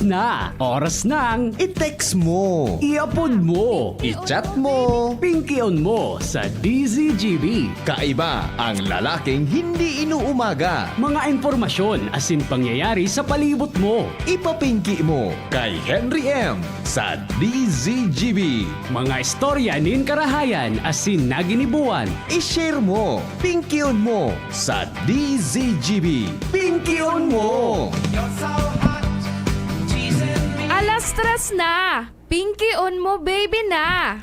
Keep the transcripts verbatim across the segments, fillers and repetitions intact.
Na, oras nang i-text mo, i-upload mo, i-chat mo, pingkion mo sa D Z G B. Kaiba ang lalaking hindi inuumaga. Mga impormasyon asin pangyayari sa palibot mo. Ipapingki mo kay Henry M sa D Z G B. Mga istorya nin karahayan asin naginibuan. I-share mo, pingkion mo sa D Z G B. Pingkion mo! Alas tres na! Pingkion mo, baby na!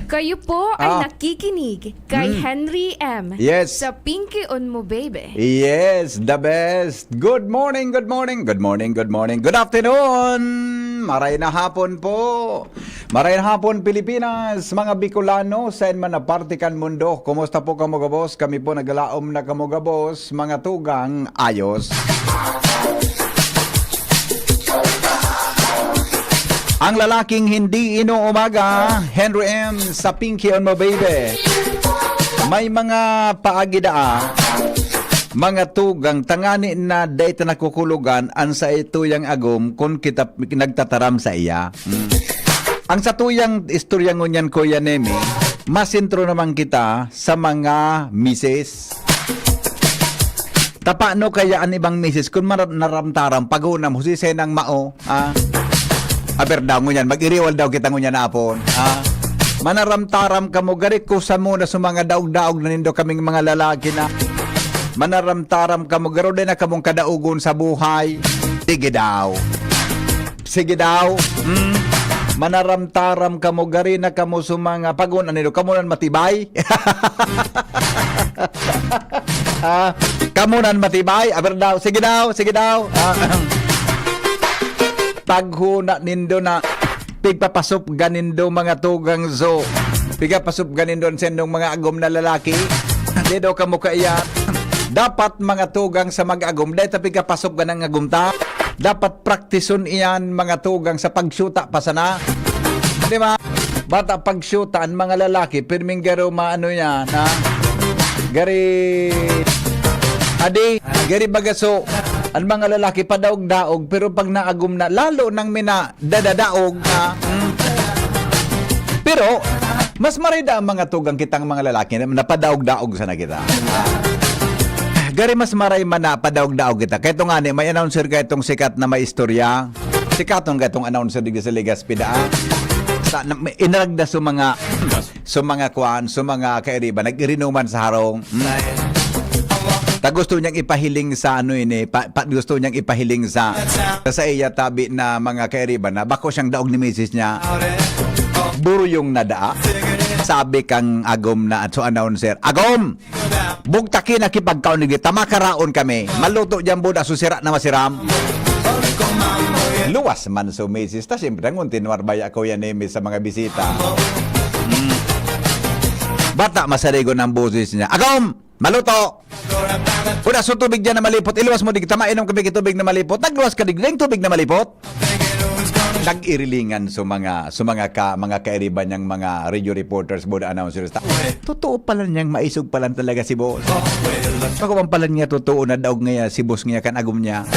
Kayo po ay Ah. nakikinig kay Mm. Henry M Yes. sa Pingkion mo, baby. Yes, the best. Good morning, good morning, good morning, good morning, good afternoon. Maray na hapon po. Maray na hapon, Pilipinas, mga Bicolano, saen man na parte kan mundo. Kumusta po kamo gabos? Kami po naglaom na kamo gabos, mga tugang, ayos. Ang lalaking hindi inuumaga, Henry M sa Pinky on Mo Baby. May mga paagi daa, mga tugang, tangani na dai ta nakukulugan an saituyang agom kun kita nagtataram sa iya. Mm. Ang satuyang istorya ngunyan, Kuya Nemi, masentro naman kita sa mga misis. Tapano kaya an ibang misis kun mara-, naramtaram, paghuna mo, si Senang Mao, ah? Aber daw ngunyan, mag-iriwal daw kita ngunyan apon, ah? Manaramtaram kamo, gari kusa mo na sa mga daog-daog na nindo kaming mga lalaki na. Manaramtaram kamo, garo din na kamong kadaogon sa buhay. Sige daw. Sige daw. Hmm? Manaramtaram kamo, gari na kamo sa mga pagun-, ano, kamo nan matibay. Ah, kamo nan matibay. Aber daw. Sige daw, sige daw. Ah, paghuna nindo na pigpapasupgan nindo mga tugang zo. Pigpapasupgan nindo an sendong mga agom na lalaki. Di daw kamo kaiyan. Dapat mga tugang sa mag-agom, dahil ta pigpapasupgan ang agom ta. Dapat praktison iyan, mga tugang, sa pagsyuta pa sana. Di ba? Bata pagsyuta, ang mga lalaki, pirming garo maano yan, ha? Gari, adi, gari bagaso, ang mga lalaki, padaog-daog, pero pag naagom na, lalo nang mina, dadadaog, ha? Mm. Pero, mas marida ang mga tugang kitang mga lalaki na napadaog-daog sana kita. Gari mas maray man na padaog-daog kita. Kaya ito nga ni, may announcer ka itong sikat na may istorya. Sikaton ka itong announcer digdi sa Legazpi daa. Sa, na, may inaragda sa mga, sa mga kuan, sa mga kairiba, nag-irinuman sa harong. Hmm. Ta gusto niyang ipahiling sa ano ini, pa, pa, gusto niyang ipahiling sa, sa iya tabi na mga kairiba na bako siyang daog ni misis niya. Buruyong na daa. Sabi kang agom na at so announcer, "Agom! Bugtaki na kipagkaon digdi, ta makaraon kami. Maluto diyan buda, so sira na masiram." Luwas man so misis ta, siyempre, nguntinwar baya ko yan eh, sa mga bisita. Hmm. Bata, masarigon ang boses niya. "Agom! Maluto! Una, so tubig diyan na malipot. Iluwas mo digdi, ta mainom kami ki tubig na malipot." Nagluwas ka digdi, tubig na malipot. Nag-irilingan so mga, so mga ka, mga kairiba niyang mga radio reporters, board announcers. Ta, totoo pala niyang maisog pala talaga si boss. Ako man pala niya totoo na daog nga si boss niya kan agom niya.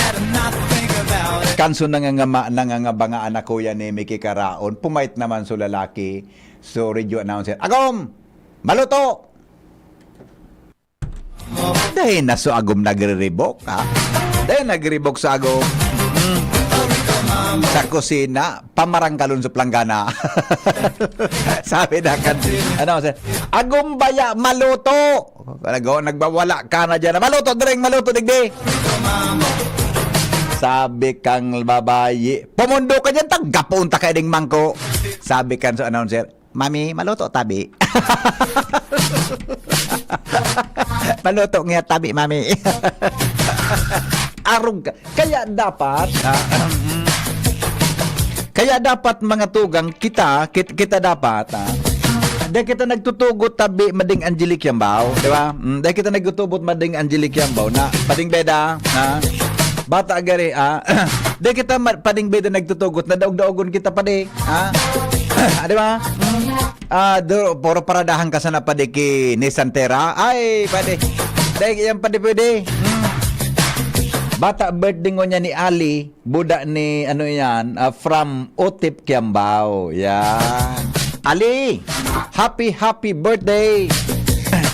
Kanso nangangama, nangangabanga anak ko yan ni Mickey Karaon. Pumait naman so lalaki, so radio announcer. "Agom! Maluto!" Dahil na so agom nagriribok, ha? Dahil nagriribok sa agom. Hmm. Sa kusina, pamarangkalon sa planggana. Sabi na kan, ano, sa, "Agom baya, maluto!" Talaga, nagbawala ka na dyan. "Maluto, direng maluto, digdi!" Sabi kang babayi, "Pumundo ka dyan, tagapon ta kayo ding mangko." Sabi kan sa announcer, "Mami, maluto tabi." "Maluto niya tabi, mami." Arog ka. Kaya dapat, ah, kaya dapat mga tugang, kita, kit-, kita dapat, ah, dahil kita nagtutugot tabi mading Angelic Yambao, di ba? Mm, dahil kita nagtutugot mading Angelic Yambao na, pading beda, ha? Bata gari, ah. Dahil kita ma-, pading beda nagtutugot na daog-daogon kita, padi. Ha? Ah, di ba? Mm. Ah, do, puro paradahan ka sana, padi, ki Nissan Terra. Ay, padi. Dahil yan, padi, pwede. Mm. Bata birthday ngunyan ni Ali, buda ni, ano yan, ah, from Otip, Kiambao. Yan. Ali, happy, happy birthday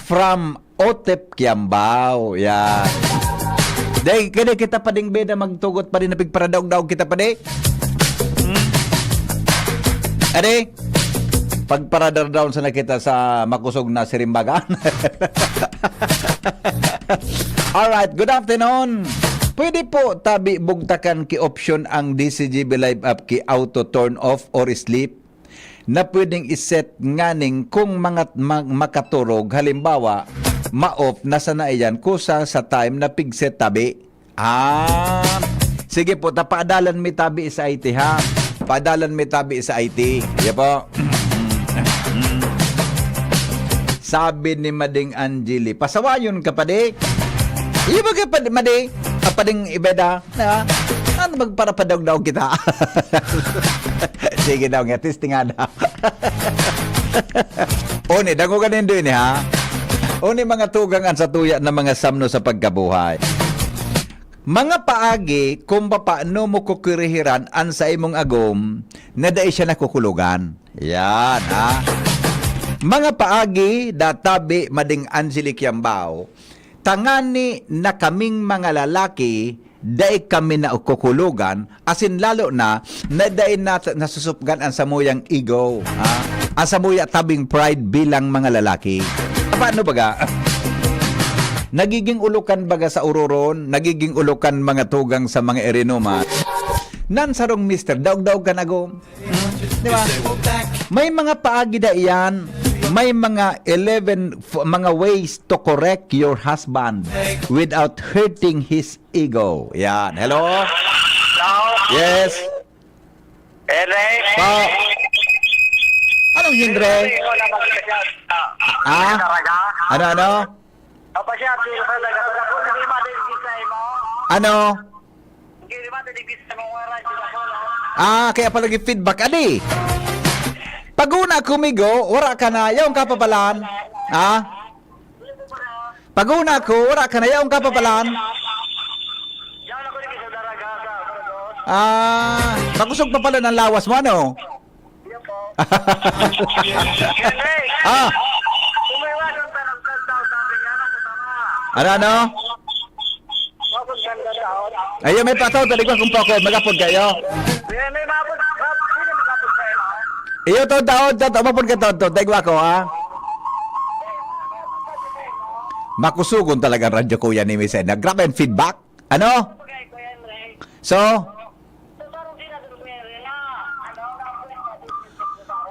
from Otip, Kiambao. Yan. Day, kaya kita pa ding beda magtugot pa din na pigparadaog-daog kita pa di. Hmm? Ade, pagparadar down sana kita sa makusog na sirimbagan. Alright, good afternoon. Pwede po tabi bugtakan ki option ang D C G B Live app ki auto turn off or sleep na pwedeng iset nganing kung mga ma- makaturog, halimbawa, ma-off na sana iyan kusa sa time na pigset tabi. Ah, sige po, ta paadalan mi tabi sa I T ha. Paadalan mi tabi sa I T. Iya po. Sabi ni Mading Angeli, "Pasawayon ka pa di?" Iya ba ka pa di, Madi? Ah, pading Ibeda? Ha? Ano magparapadog daw kita? Sige daw nga, testing nga daw. Oni, dangoga nindo ini, ha? Oni, mga tugang an satuya na mga samno sa pagkabuhay. Mga paagi kung papaano mo kukirihiran an sa imong agom na dai siya nakukulogan. Yan, ha? Mga paagi, databi, Mading Angelic Yambao, tangani na kaming mga lalaki, dai kami nakukulogan, asin lalo na, na dai na nasusupgan ang samuyang ego, ha? Ang samuya tabing pride bilang mga lalaki. Paano baga? Nagiging ulokan baga sa uroron, nagiging ulokan mga tugang sa mga irinuman. Nan sarong mister, daog-daog kan agom. Hmm? Di ba? May mga paagi da iyan, may mga eleven f- mga ways to correct your husband without hurting his ego. Yan. Hello? Yes. Henry? Pa. Anong Henry? Ikaw na mag-, Ah? Talaga? Ano, ano? Papa siya, pero sa taga-, taga-, hindi ma-, hindi sa imo. Ano? Hindi ma-, hindi sa imo, wala, hindi sa imo. Ah, kaya pala nag-feedback. Adi, pag una kumigo, wala ka na, yaong kapapalan. Ah? Pag una ko, wala ka na, yaong kapapalan. Yan ako, hindi sa daraga, sa, sa, Ah, makusog pa pala ng lawas mo, ano? Yan po. Ah. Kumiwas ang tanong-tanong, sabi niya, ano, tama. Ano, ano? Mapod ka na taon. Ayun, may pataw, taligwa kung pako, magapod kayo. May, may mapod, mapod, sino magapod kayo? Iyo, taon, taon, taon, umapod ka, taon, taon, taigwa ko, ha? Makusugon talaga ang radyo, Kuya, ni Miss Edna. Grabe ang feedback. Ano? So?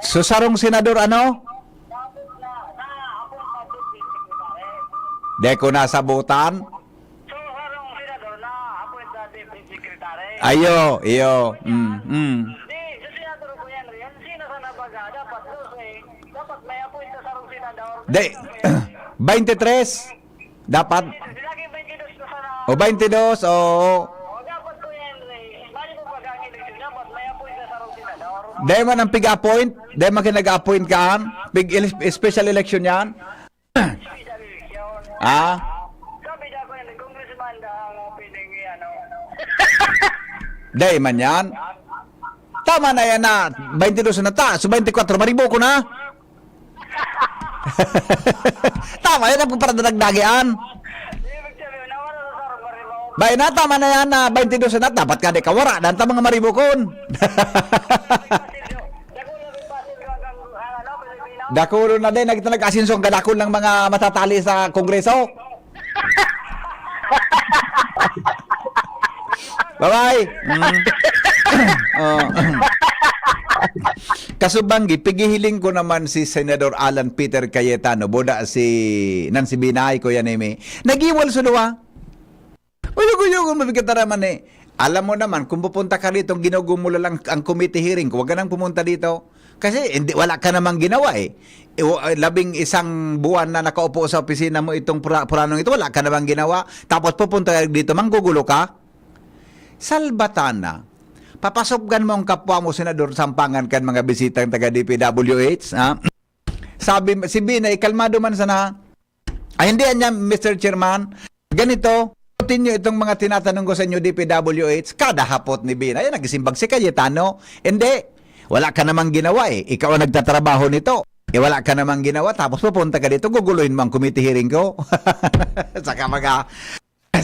So, sarong senador, ano? Di ko nasabutan. So, harong senador na appoint na deputy secretary. Ayo, iyo. Mm, mm. Di, sa senador ko yan, yan. Sino sa nabaga? Dapat doon eh. Dapat may appoint sa sarong senador. Di, twenty-three. Dapat. Lagi twenty-two na sana. O, twenty-two, oo. O, dapat ko yan eh. Mali mo pag ang eleksyon, dapat may appoint sa sarong senador. Di man ang pig-appoint? Di man kinag-appoint ka, an? Pig-, special election yan? Ah? Sabi niya ako, yung congressman na ang piling, ano. Dai man yan. Tama na yan na twenty-two na ta. So, twenty-four, maribo ko na. Tama yan, ang paradadagdagian. Ibig sabihin, nawala sa sarong maribo. Bay na, tama na yan na twenty-two na. Dapat ka di kawara. Dan ta mga maribokon. Dakulo na din, nag-, nag-asenso ang kadakol ng mga matatali sa Kongreso. Bye-bye. Mm. Oh. Kasubanggi, pigihiling ko naman si Senador Alan Peter Cayetano, boda si Nancy Binay, Kuya Nemi. Nag-iwal sa duwa. Uyog-uyogon, mabigat na naman eh. Alam mo naman, kung pupunta ka rito, ginugulo lang ang committee hearing, huwag ka nang pumunta dito. Kasi hindi, wala ka namang ginawa eh. I-, wa-, labing isang buwan na nakaupo sa opisina mo itong pura-, puranong ito, wala ka namang ginawa. Tapos pupunta ka dito, manggugulo ka? Salbatana, papasubgan mo ang kapwa mo, Senador, sampangan kan mga bisitang taga D P W H, ha? Sabi, si Binay, kalmado man sana. Ay, hindi, niya, Mister Chairman. Ganito, Inyo itong mga tinatanong ko sa inyo, D P W H, kada hapot ni Bina, yan, nagsimbag si Cayetano. Hindi. Wala ka namang ginawa eh. Ikaw ang nagtatrabaho nito. Eh, wala ka namang ginawa, tapos pupunta ka dito, guguluhin mo ang committee hearing ko. Saka mga,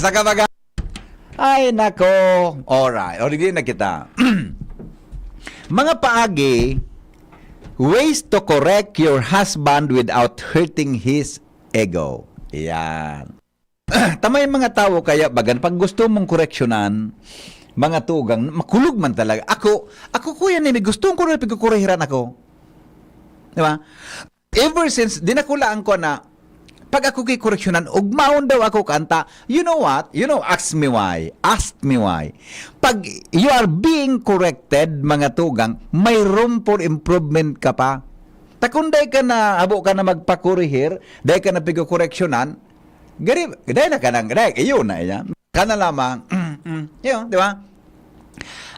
saka mga, ay nako. Alright, o, di na kita. Mga paagi, ways to correct your husband without hurting his ego. Yan. Tamay mga tawo kaya bagan, pag gusto mong koreksyonan, mga tugang, makulog man talaga. Ako, ako, Kuya Nemi, gusto ko na pagkukurehiran ako. Di ba? Ever since, dinakulaan ko na, pag ako kikoreksyonan, ugmaon daw ako kanta. You know what? You know, ask me why. Ask me why. Pag you are being corrected, mga tugang, may room for improvement ka pa. Ta kung dai ka na, habo ka na magpakurihir, dai ka na pigkokoreksyonan, gari, dai na ka nang, dai, iyo na, iya. Ka na lamang, mm, mm, iyo, di ba?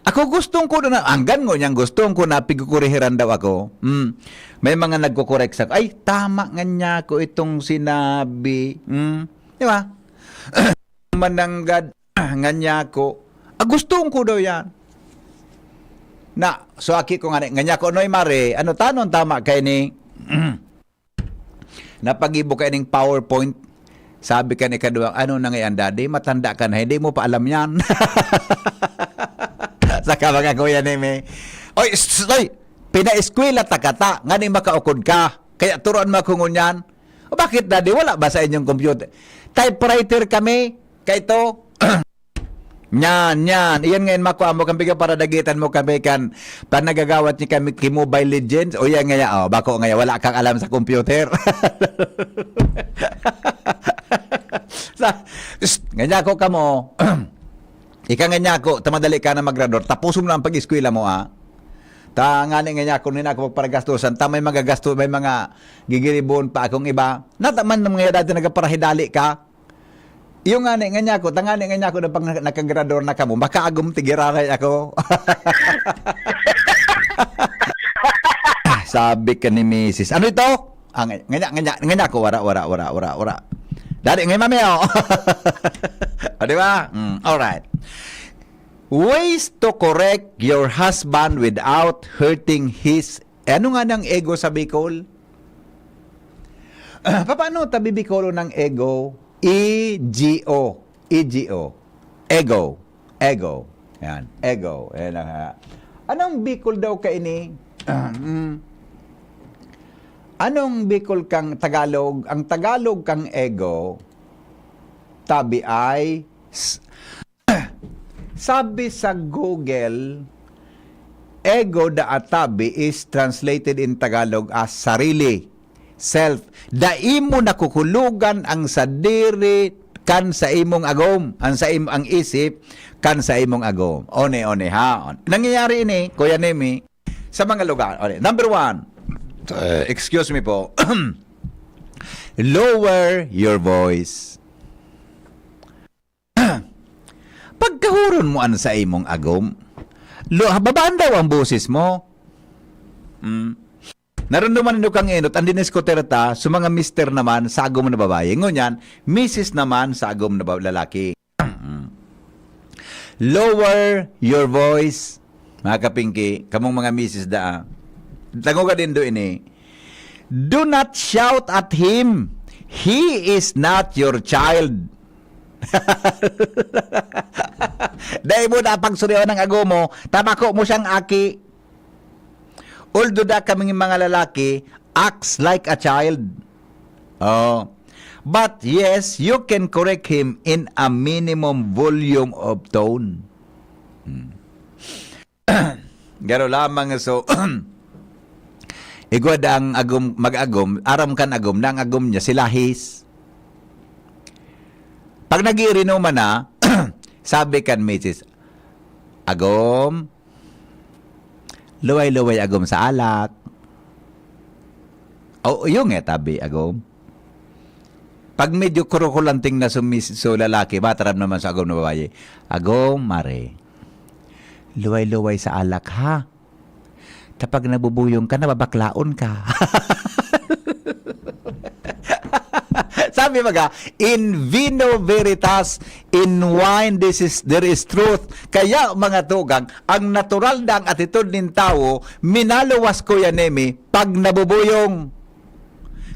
Ako gustong ko na, anggan ko niyang gustong ko na pigkukurihiran daw ako. Mm. May mga nagkukorek sa, "Ay, tama nga niya ako itong sinabi." Mm. Di ba? Mananggad nga niya ako. Ah, gustong ko daw yan. Na, so aki ko nga, nga niya ako, "Noy Mare, ano tanon tama kay ni?" Napagibo ka ning PowerPoint. Sabi ka ni kaduwang, "Ano na ngayon, Daddy? Matanda ka na, hindi mo pa alam yan." Saka mga kuya ni mi, "Oy, s-, s-, oy! Pinaeskwela ta ka ta, ngani makaukod ka. Kaya turuan mo ako ngunyan." "O bakit, Daddy? Wala ba sa inyong computer?" "Typewriter kami. Kaito." Nyan, nyan. Iyan ngayon, makua mo kan piga para dagitan mo kami kan, pag nagagawat niya kami ki Mobile Legends, o yan ngaya, oh, bako ngaya, wala kang alam sa computer. Sa, psst, nganya ako kamo, ika nganya ako, ta madali ka na magrador, tapuson mo lang pag-eskwela mo, ah. Ta ngani nganya ako, nina ako pagparagastosan, ta may mga gasto, may mga gigiribon pa akong iba. Nataman ng mga dati nagparahidali ka. Iyo ngani, ngani ako, tangani ngani ako na pag naka-, nakagrador na kamo, makaagom ti giraray ako. Sabi ka ni misis, "Ano ito?" Ah, nga-, ngani, ngani, ngani ako, "Wara, wara, wara, wara, wara." Dali, ngay mami, oh. O, di ba? Mm, alright. Ways to correct your husband without hurting his, eh, ano nga nang ego sa Bicol? Ah, papaano ta bibikolo ng ego? E G O. E G O. Ego. Ego. Yan. Ego. Yan ang, ah, anong Bicol daw kaini? Ah, mm. Anong Bicol kang Tagalog? Ang Tagalog kang ego, tabi ay s-, sabi sa Google, ego da atabi is translated in Tagalog as sarili, self. Dai mo nakukulogan ang sadiri kan sa imong agom, ang sa im-, ang isip kan sa imong agom. One, one, ha? Nangyayari ini, Kuya Nemi, sa mga lugar. One. Number one, uh, excuse me po, lower your voice. Pagkahuron mo an sa imong agom, lo-, hababaan daw ang boses mo. Mm. Narunduman nindo kang enot, ang diniskutir ta, sa mga mister naman, sa agom na babae. Ngunyan, misis naman, sa agom na ba-, lalaki. Mm. Lower your voice, mga kapingki, kamong mga misis daa. Tango ka din do ini. Do not shout at him. He is not your child. Dai mo na pagsurion ang agom mo, ta bako mo siyang aki. Although da kaming mga lalaki acts like a child. Oh. But yes, you can correct him in a minimum volume of tone. Hmm. Garo lamang, so, igwa da ang agom, mag-agom, aram kan agom na ang agom niya si Lahis. Pag nag-iirinuman na, sabi kan misis, "Agom, luway-luway agom sa alak." "O, iyo nga, tabi, agom." Pag medyo kurukulanting na sumis-, so lalaki, mataram naman sa agom na babae, "Agom, mare, luway-luway sa alak, ha? Ta pag nabubuyong ka, nababaklaon ka." Sabi baga, "In vino veritas, in wine this is, there is truth." Kaya, mga tugang, ang natural na ang atitod nin tawo, minaluwas, Kuya Nemi, pag nabubuyong.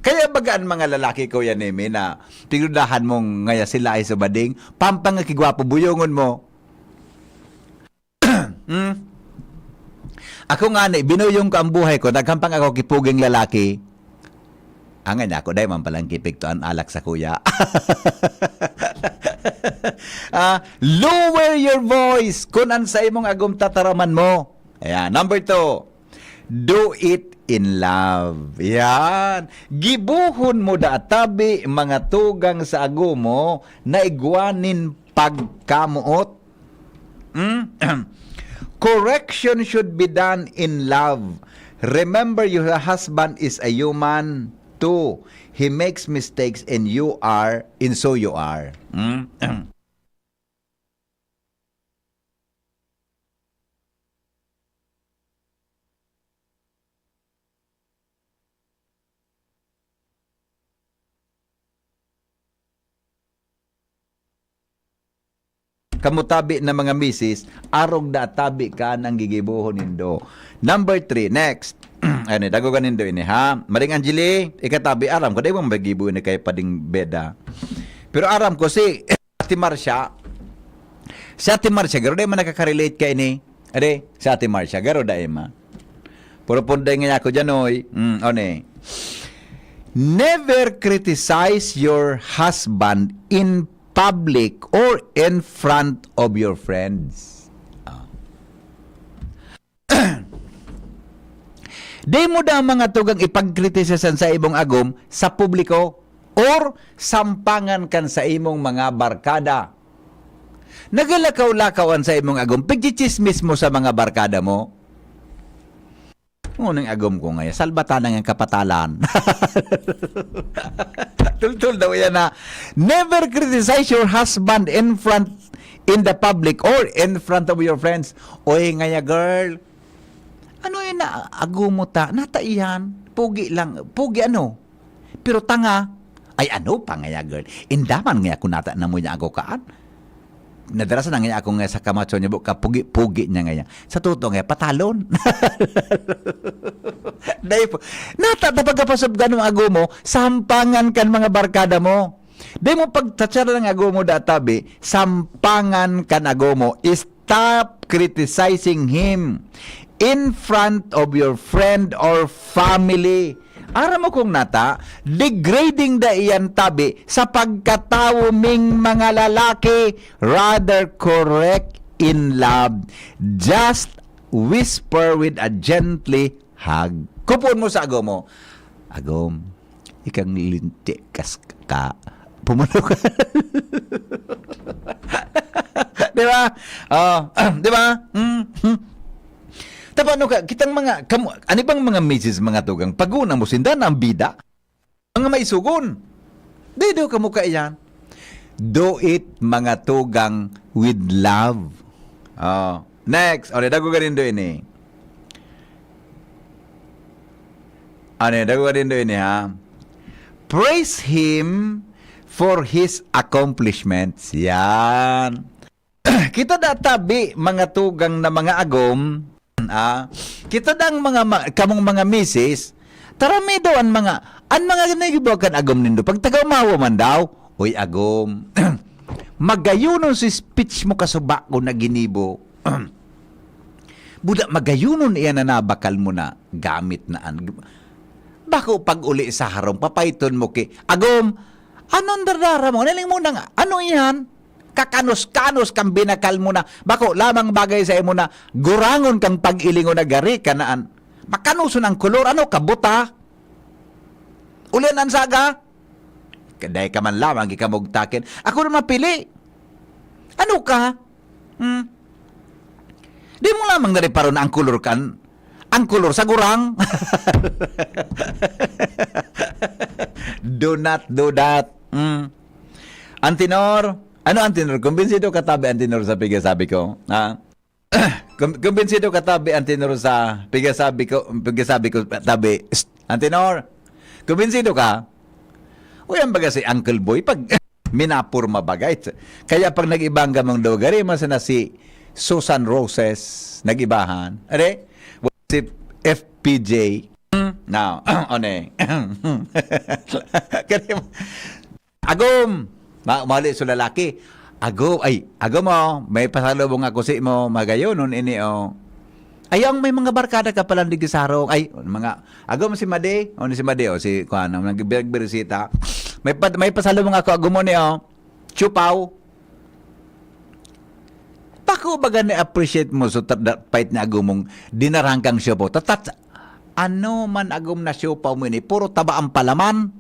Kaya baga an mga lalaki, Kuya Nemi, na pinudahan mong ngaya sila ay subading, pampanga kigwapo, buyongon mo. Hmm? Ako ngani, binuyong ko ang buhay ko, naghampang ako kipuging lalaki. Angay na ako, dai man palang kipigtuan alak sa kuya. Ah, lower your voice kun an sa imong agom tataraman mo. Ayan. Number two, do it in love. Yan. Gibohon mo da tabi, mga tugang sa agom mo, na igwa nin pagkamoot. Hmm? Correction should be done in love. Remember, your husband is a human too. He makes mistakes and you are, and so you are. Hmm? Kamo tabi na mga misis, arog na tabi ka nang gigibohon nindo. Number three, next. Ano, dagogan nindo ini, ha? Maring Angeli, ikatabi, aram ko, dai mo magibo ini kay Pading Beda. Pero aram ko, si Ate Marcia, si Ate Marcia, garo dai man nakaka-relate kay ini. Ade, si Ate Marcia, garo dai man. Puro punday nga ako dyan, oy. Mm, ano eh. Never criticize your husband in public or in front of your friends. Ah. Di mo da mga tugang ipagkritisisyan sa imong agom sa publiko or sampangan kan sa imong mga barkada. Nagalakaw-lakaw an sa imong agom, pigchichismis mo sa mga barkada mo. Ngunang agom ko ngayon, salbatan na ang kapatalan. Tultol daw yan na, "Never criticize your husband in front, in the public or in front of your friends." Oy, ngaya girl, ano yun na agom mo ta? Nata iyan, pugi lang, pugi ano? Pero tanga, ay ano pa ngaya, girl? Indaman ngaya ko nata na mo niya ako kaan. Nadarasa na ngaya ako nga sa kamacho niya, bu-, kapugi-pugi niya ngaya. Sa totoo ngaya, patalon. Dahil po, nata, tapagkapasubgan mo ago mo, sampangan kan mga barkada mo. Dahil mo pagtatsara ng ago mo, databi, sampangan kan ago mo, is stop criticizing him in front of your friend or family. Aram mo kung nata, degrading da iyan tabi sa pagkatawo ming mga lalaki. Rather correct in love. Just whisper with a gently hug. Kupoon mo sa agom mo. Agom, ikang linti kas ka. Pumulog ka. Di ba? Oh, di ba? Mm, hmm. Tapano ka, kitang mga, kamo, ano bang mga misis, mga tugang, paguna mo sinda na ang bida? Mga maisugon. Di daw kamo kaiyan. Do it, mga tugang, with love. Oh. Next. O, dago ganin do ini. Ano yun? Dago ganin do ini, ha? Praise him for his accomplishments. Yan. Kita da tabi, mga tugang na mga agom, ah, kita da ang mga ma-, kamong mga misis, taramido an mga, an mga nagibo kan agom nindo. Pag tagaumawa man daw, "Uy, agom, magayonon si speech mo kasuba ko na ginibo." Buda, magayonon iyan na nabakal mo na gamit na an-, bako pag-uli sa harong, papaiton mo ki, "Agom, anon dardara mo? Naling mo na nga, ano iyan?" Kakanos-kanos kang binakal mo na, bako lamang bagay sa imo na gurangon kang pag-ilingon na gari ka na an-, makanoson ang kolor, ano ka, buta? Ulian an saga? Kaday ka man lamang, ikamugtakin. Ako na mapili. Ano ka? Hmm? Di mo lamang nariparon na ang kolor kan, ang kolor sa gurang. Do not do that. Hmm. Antinor, ano Antinor? Kumbinsido ka tabi, Antinor, sa pigasabi ko? Ha? Kum-, kumbinsido ka tabi, Antinor, sa pigasabi ko, pigasabi ko, tabi. Psst, Antinor, kumbinsido ka? Kuya, baga si Uncle Boy, pag minapurma bagay. Kaya pag nag-iba ang gamang daw, gari, mas na si Susan Roses, nag-ibahan. Are? Si F P J. Now, one. Kaya, agom! Ma-, mali sa lalaki. Agom, ay, agom mo, may pasalubong ako si mo, magayon, nun ini, oh. Ay, ang may mga barkada ka palang digdi sa harong. Ay, mga, agom si Madi, o ni si Madi, o si, kuwan, ang nagbirisita. May pa-, may pasalubong ako, agom mo ni, oh. Chupaw. Bako baga ni-appreciate mo so ta-, da-, pait ni agom mong dinarahan kang siopaw. Tatat, ano man agom na siopaw mo ini, puro taba ang palaman.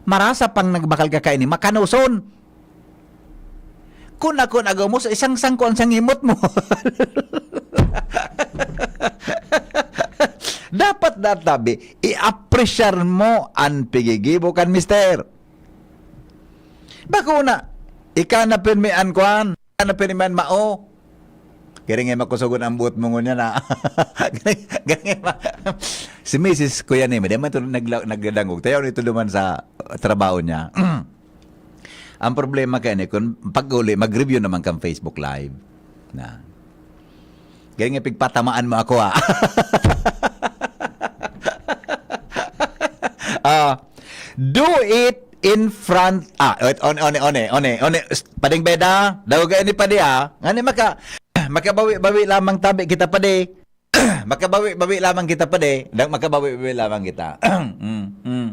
Marasa pang nagbakal ka kaini, makanuson. Kun ako nagomos, isang sangko ang sangimot mo. Dapat databi, i-appreciate mo ang pigigibo kan mister. Bako na, ika na pirmi an kwan, ika na pirmi an mao. Kaya nga makusugon ang buot mo ngunyan, ha? Kaya nga ma-, si misis ko yan, eh, di man ito nagla-, nagdadangog. Tayo nito duman sa trabaho niya. Ang problema kaya ni, kung pag-uli, mag-review naman kang Facebook Live. Na. Kaya nga pigpatamaan mo ako, ha? Ah, do it in front, ah, wait, one, one, one, one, one, s-, Pading Beda, daw gaya ni Padi, ah. Ngani maka-, makabawi-bawi lamang tabi kita, Padi. Makabawi-bawi lamang kita, Padi. Daw makabawi-bawi lamang kita. Mm, mm.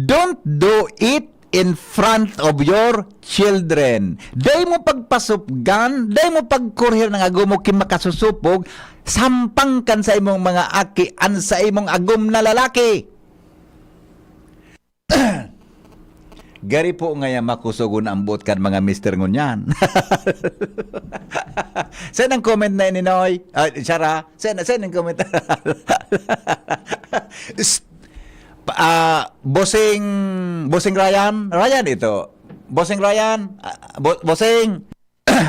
Don't do it in front of your children. Dai mo pagpasupgan, dai mo pagkurhir ng agom mo ki makasusupog, sampang kan sa imong mga aki, an sa imong agom na lalaki. Gari po ngaya makusugon ang buot kan mga mister ngunyan. Saan ang comment na ini, Noy? Ah, Sarah? Saan, saan ang comment? Pst! Pa-, ah, Bossing, Bossing Ryan? Ryan ito. Bossing Ryan? Ah, Bo-, Bossing?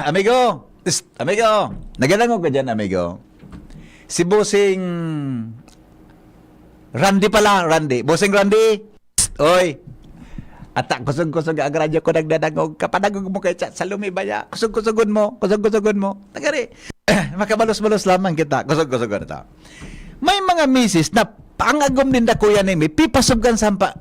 Amigo! Pst! Amigo! Nagadangog ka dyan, amigo? Si Bossing Randy pala, Randy. Bossing Randy! Pst! Oy! Ata, kusog-kusog ang radyo ko nagdadangog. Kapadangog mo kay sa, sa lumibaya. Kusog-kusogon mo. Kusog-kusogon mo. Tagari. Makabalos-balos lamang kita. Kusog-kusogon ta. May mga misis na ang agom ninda, Kuya Nemi, pipasubgan sampa.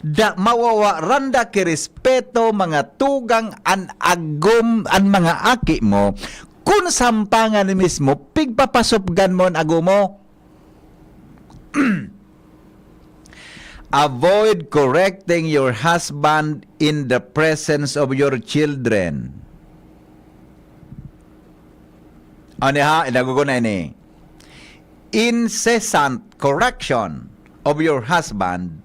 Da, mawawaran da ki respeto, mga tugang, an agom, an mga aki mo. Kun sampangan mismo, pigpapasubgan mo an agom mo. Avoid correcting your husband in the presence of your children. Ano ha? Inago ko na ini. Incessant correction of your husband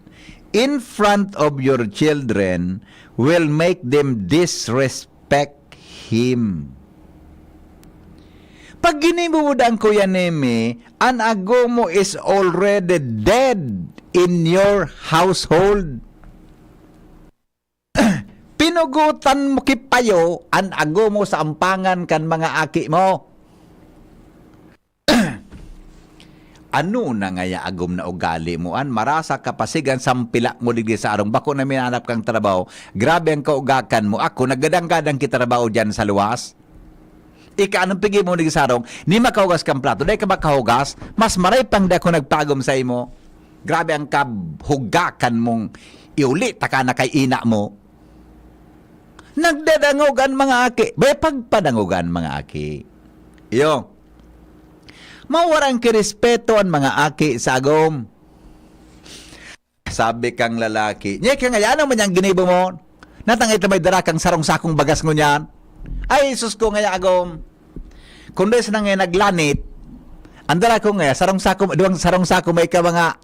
in front of your children will make them disrespect him. Pag ginibo mo dang Kuya Nemi, an agom mo is already dead in your household. Pinugutan mo ki payo an agom mo sa ampangan kan mga aki mo. Ano na ngaya agom na ugali mo, an marasa ka pasigan sampilak mo digdi sa arong bako na minanap kang trabaho? Grabe ang kaugakan mo. Ako, naggadanggadang ki trabaho diyan sa luwas. Ika, anong pigi mo digdi sa arong? Ni makahugas kang plato, dai ka makahugas, mas maray pang di ako nagpagom sa imo. Grabe ang kahugakan mong iuli ta ka na kay ina mo. Nagdadangog an mga aki. Bay, pagpadangog an mga aki. Iyo. Mawaran ki respeto an mga aki sa agom. Sabi kang lalaki, "Nye, kaya nga, ano man yang ginibo mo? Natangay ta may dara kang sarong sakong bagas ngunyan? Ay, sus ko, ngaya agom. Kung dai sana ngaya naglanit, ang dara ko ngaya, sarong sako, duwang sarong sako may ka mga."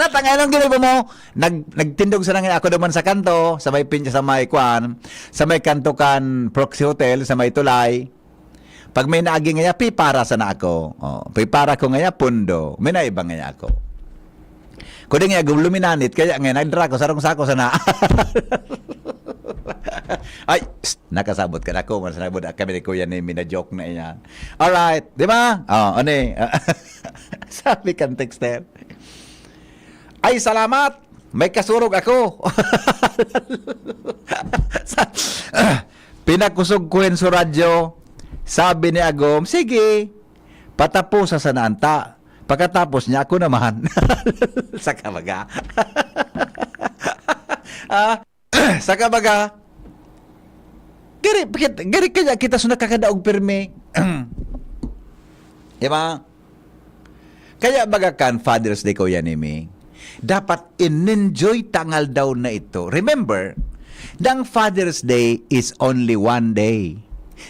Natangay, anong ginibo mo? Nag-, nagtindog sana ngaya ako duman sa kanto, sa may pin-, sa may kwan, sa may kanto kan Proxy Hotel, sa may tulay. Pag may naagi ngaya, pipara sana ako. Oh, pipara ko ngaya, pundo. May naiba ngaya ako. Kundi ngaya, gum-, luminanit, kaya ngaya, nagdara ko, sarong sako sana. Ay, psst, nakasabot ka na ako. Mas nabod kami ni Kuya ni Mina joke na iyan. Alright, di ba? Oh, ano eh? Sabi kang texter, Ay, salamat! May kasurog ako! Sa, pinakusog ko yun sa radyo. Sabi ni Agom, "Sige, patapusa sana anta. Pagkatapos niya, ako naman." Sa kabaga. Ah, sa kabaga, gari, gari kaya kita sa nakakadaog pirmi. Di ba? Kaya baga kan Father's Day, Kuya Nimi, dapat in-enjoy tangal daw na ito. Remember, the Father's Day is only one day.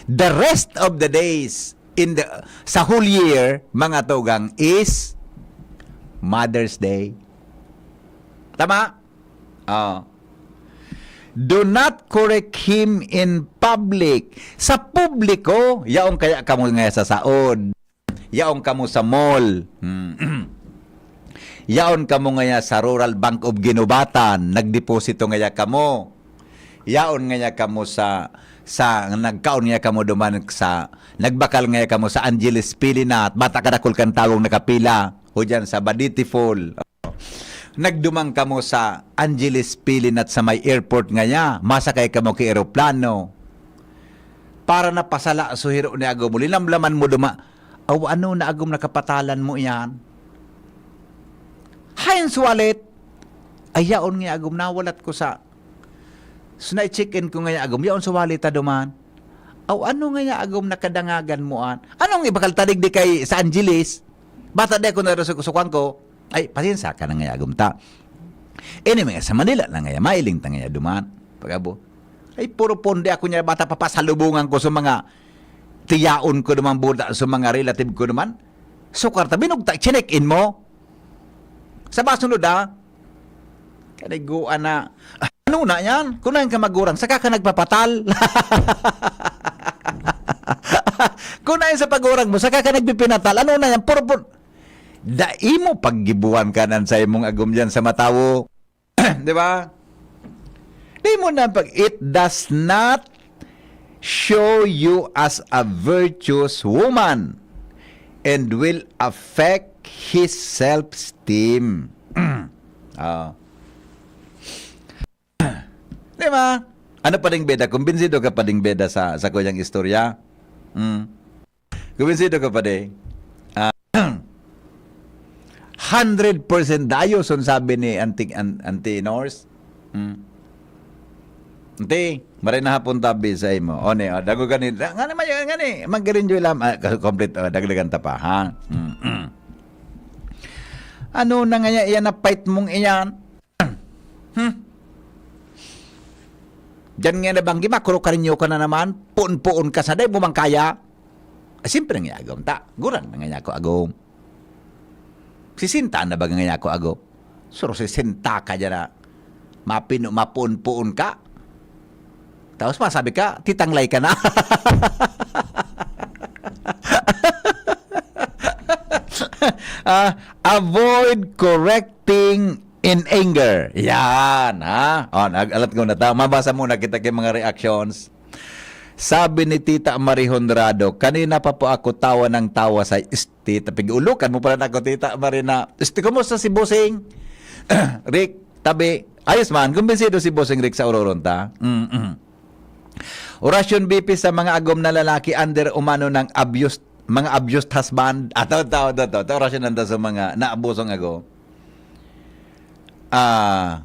The rest of the days in the, sa whole year, mga tugang, is Mother's Day. Tama? Oh. Do not correct him in public. Sa publiko, yaon kaya kamo nga sa saod. Yaon kamo sa mall. Hmm. Yaon kamo ngaya sa Rural Bank of Guinobatan, nagdeposito ngaya kamo. Yaon ngaya kamo sa, sa, nagkaon ngaya kamo duman sa, nagbakal ngaya kamo sa Angeles Pilinat, bata kadakol kan tawong nakapila, o dyan sa Baditi Fall. Nagduman kamo sa Angeles Pilinat sa may airport ngaya, masakay kamo ki eroplano. Para napasala so hiro ni Agom, linamlaman mo duma, "Aw, ano na Agom nakapatalan mo iyan?" Hain sa wallet. Ay, yaon nga Agom, nawalat ko sa, so na-check-in ko nga Agom, yaon sa wallet ta duman. Aw, ano nga Agom nakadangagan mo an? Anong ibakal tanig di kay sa Angeles? Bata di ako narusog-usukan ko. Ay, pasensya ka na nga Agom ta. Anyway, sa Manila na nga, mailing ta nga duman. Pag-abo. Ay, puro pondi ako niya, bata papasalubungan ko sa mga tiyaon ko naman, buda sa mga relative ko naman. Sukar ta, binugta, chinek-in mo. Sa basunod, ha? Kaniguan na. "Ah, ano na yan? Kunain ka magurang, saka ka nagpapatal." Kunain sa pagurang mo, saka ka nagpipinatal. Ano na yan? Puro, puro. Dai mo paggibuhan kanan sa imong agom dyan sa matawo. Di ba? Di mo na pag, it does not show you as a virtuous woman and will affect his self-esteem. Ah. Di ba? Ano pa ding beda? Kumbinsido ka pa ding beda sa, sa kuyang istorya? Hmm. Kumbinsido ka pa di? Ah, hundred percent dayo, son sabi ni Auntie, An-, Auntie Nors. Hmm. Auntie, maray na hapon tabi sa imo. O, ni, o, dago gani, da-, ngani, may, ngani, mag-enjoy lang. Ah, ka-, complete, o, dagdagan ta pa, ha? Mm, mm. Ano na nga yan, yan na fight mong iyan? Hmm? Diyan nga nabanggi, makuro karinyo ka na naman, puon-puon ka sa day mo man kaya. Ah, siyempre nga agom ta, guran na nga ako agom. Sisinta na ba nga ako agom? Suro sisinta ka dyan na mapino, mapuon-puon ka. Tapos masabi ka, titanglay ka na. Ah, avoid correcting in anger. Yan, ha? O, nag-alat ko na ta. Mabasa muna kita kay mga reactions. Sabi ni Tita Marie Honrado, "Kanina pa po ako tawa ng tawa sa is-," Tita, pig-ulokan mo pala na ako, Tita Marie, na, "Este, kumusta si Bossing?" Rick, tabi, ayos man, kumbinsido si Bossing Rick sa ororon ta. Mm-mm. Orasyon B P sa mga agom na lalaki under umano ng abused, mga abused husband. Ato, to, to, to, to, orasyon nanda sa mga naabusong agom. Ah,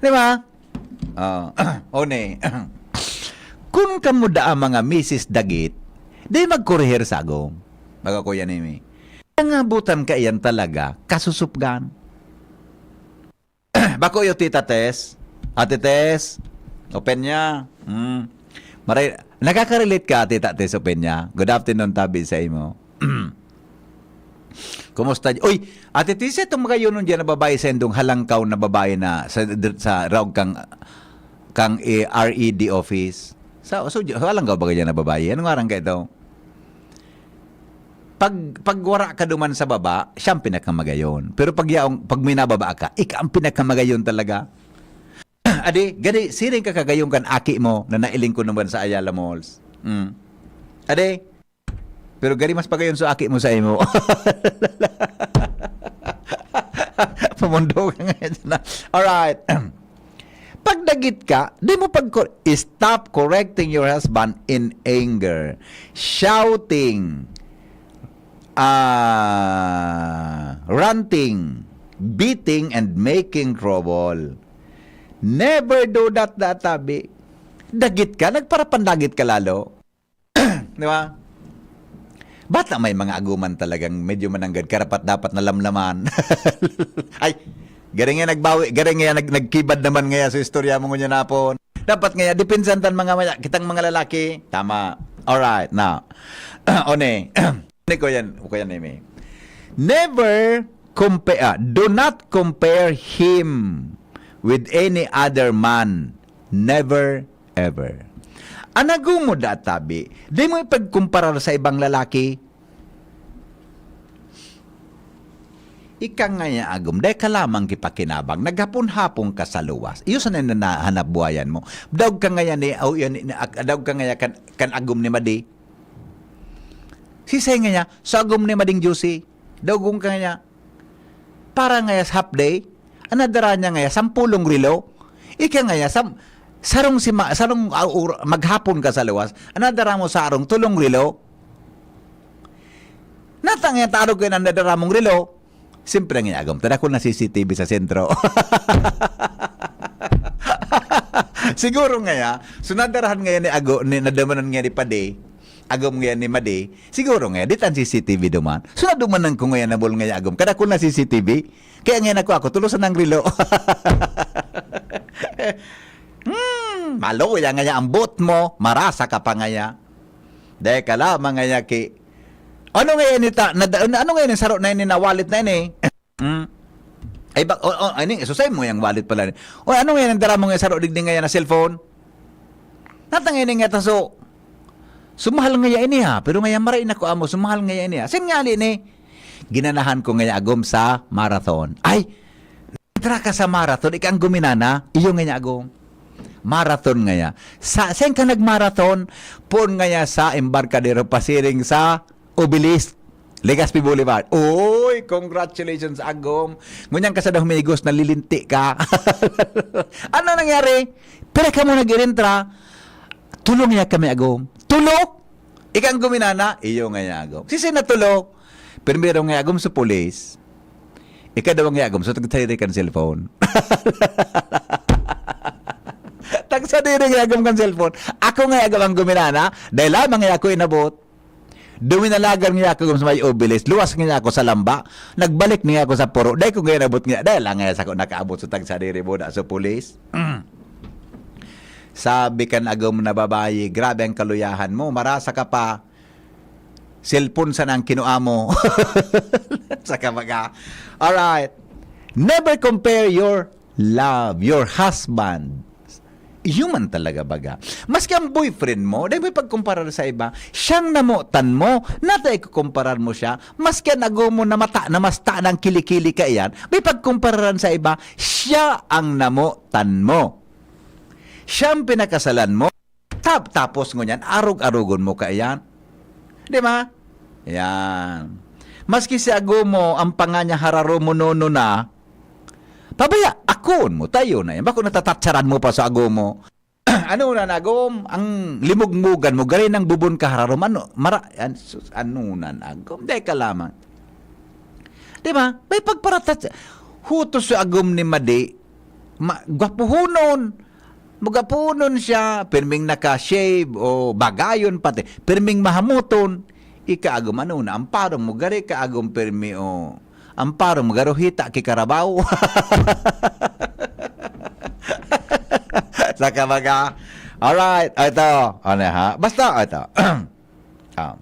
di ba? Ah, o ne. Kun kamo daa mga misis dagit, di magkorehir sa agom. Baga ko yan, Amy. Nangabutan ka iyan talaga, kasusupgan. Bako yo, Tita Tess. Ate Tess, open niya. Mm. Maray, nakaka-relate ka, Tita Tess, open niya. Good afternoon, tabi sa imo. Kumusta? Uy, Ate Tess, itong magayonon dyan na babae sa indong halangkaw na babae na sa, sa raog kang, kang, eh, R E D office. Sa, so, halangkaw ba dyan na babae? Anong ngaran ka ito? Pag, pag wara ka duman sa baba, siya ang pinakamagayon. Pero pag yaong, pag minababa ka, ika ang pinakamagayon talaga. Adi, gani, siring ka kagayon kan aki mo na nailing ko naman sa Ayala Malls. Mm. Adi, pero gani mas pagayon sa aki mo sa imo. Pamundo ka ngayon na. Alright. Pagdagit ka, di mo pag-, stop correcting your husband in anger, shouting, ah, ranting, beating, and making trouble. Never do that, databi. Dagit ka, nagparapandagit ka lalo. Di ba? Bata may mga aguman talagang medyo mananggad, karapat-dapat na lamlaman. Ay, garing nga nagbawi, garing nga nag-, nagkibad naman ngaya sa istorya mo ngunyan hapon. Dapat ngaya, depensan tan mga maya, kitang mga lalaki. Tama. Alright, now. One. Ni ko yan, ko yan, Amy. Never compare, ah, do not compare him with any other man. Never ever. An agom mo, databi, di mo ipagkumparar sa ibang lalaki. Ika ngaya, agom, dai ka lamang kipakinabang, naghapon-hapon ka sa luwas. Iyo sana na nahanap buhayan mo. Daog ka ngaya ni, oh, yan, ni, ak-, daog ka ngaya kan, kan agom ni Madi. Sisay ngaya, sa agom ni Mading Juicy. Daogon ka ngaya. Para ngaya sa half day, an nadara niya ngaya, sampulong relo. Ika ngaya, sam-, sarong sima-, sarong, ah, or-, maghapon ka sa luwas, an nadara mo sa arong, tolong relo. Natang yan, tarog kayo na nadara mong relo. Siyempre, ang agom, tada ko na C C T V sa sentro. Siguro ngaya, so nadarahan ngaya ni ago, ni, nadamanan ngaya ni Padi, agom ngaya ni Madi, siguro ngaya, di tan C C T V duman. So nadumanan ko ngaya na bol ngaya agom, kada ko na C C T V, kaya ngaya na ko ako, tulosan ang relo. Hmm, malo, ya ngaya ang boot mo, marasa ka pa ngaya. Dahil ka lamang ngaya ki, ano ngaya ni ta, na, ano ngaya ni saro na ini na wallet na ini? Hmm? Ay, ba, o, o, ano, isusay mo yung wallet pala. O, ano ngayon ang dara mo ngayon sa digdi ngayon na cellphone? Natang ini nga taso. Sumahal ngaya ini ha, pero ngayon maray na ko amo, sumahal ngaya ini ha. Sin nga ni, ginanahan ko ngaya agom sa marathon. Ay, tara ka sa marathon, ika ang guminana, iyo ngaya agom. Marathon ngaya. Sa, saan ka nagmarathon? Pon ngaya sa embarkadero pasiring sa Obelisk, Legazpi Boulevard. Uy, congratulations, agom. Ngunyan ka sa humigos, nalilinti ka. Ano nangyari? Pira ka mo nag-irintra? Tulo niya kami, agom. Tulo? Ika ang guminana? Iyo nga niya, agom. Sisi na tulo? Primero nga, agom, sa pulis. Ika daw nga, agom, so tagsadiri kan cellphone. Tagsadiri nga, agom, kan cellphone. Ako nga, agom, ang guminana. Dahil lamang nga ako inabot. Duminalagan niya ako sa may Obelisk, luwas niya ako sa lamba, nagbalik niya ako sa puro. Dai ko ngayon abot niya, dahil lang ngayon sa ako nakaabot sa tagsadiri mo na sa pulis. Sabi kan agom na babayi, "Grabe ang kaluyahan mo, marasa ka pa. Cellphone sana ang kinua mo." Sa kabaga. Alright. Never compare your love, your husband. Iyo man talaga baga. Maski ang boyfriend mo, dai mo ipagkumparar sa iba. Siyang namotan mo, nata ikukumparar mo siya. Maski ang agom mo na mata, na mas ta ng kilikili ka iyan, may pagkumpararan sa iba, siya ang namotan mo. Siya ang pinakasalan mo. Tap-, tapos ngunyan, arog-arogon mo ka iyan. Di ba? Yan. Maski si agom mo, ang panga niya hararo mo nono na, pabaya, akon mo, tayo na yan. Bako natatatsaran mo pa sa agom mo. Ano na, agom, ang limugmugan mo, gari ng bubon ka hararom. Ano, mara, an-, sus, ano na, agom, dai ka lamang. Di ba? May pagparatat-, hutos sa agom ni Madi, ma-, gwapuhonon. Magaponon siya, pirming naka-shave, o bagayon pati, pirming mahamuton. Ika agom, ano na, ang parong mo, gari ka agom pirmi, o ang parong mo, garo hita ki karabaw. Sa kabaga. Alright, ito. Ano ha? Basta, ito. Ah.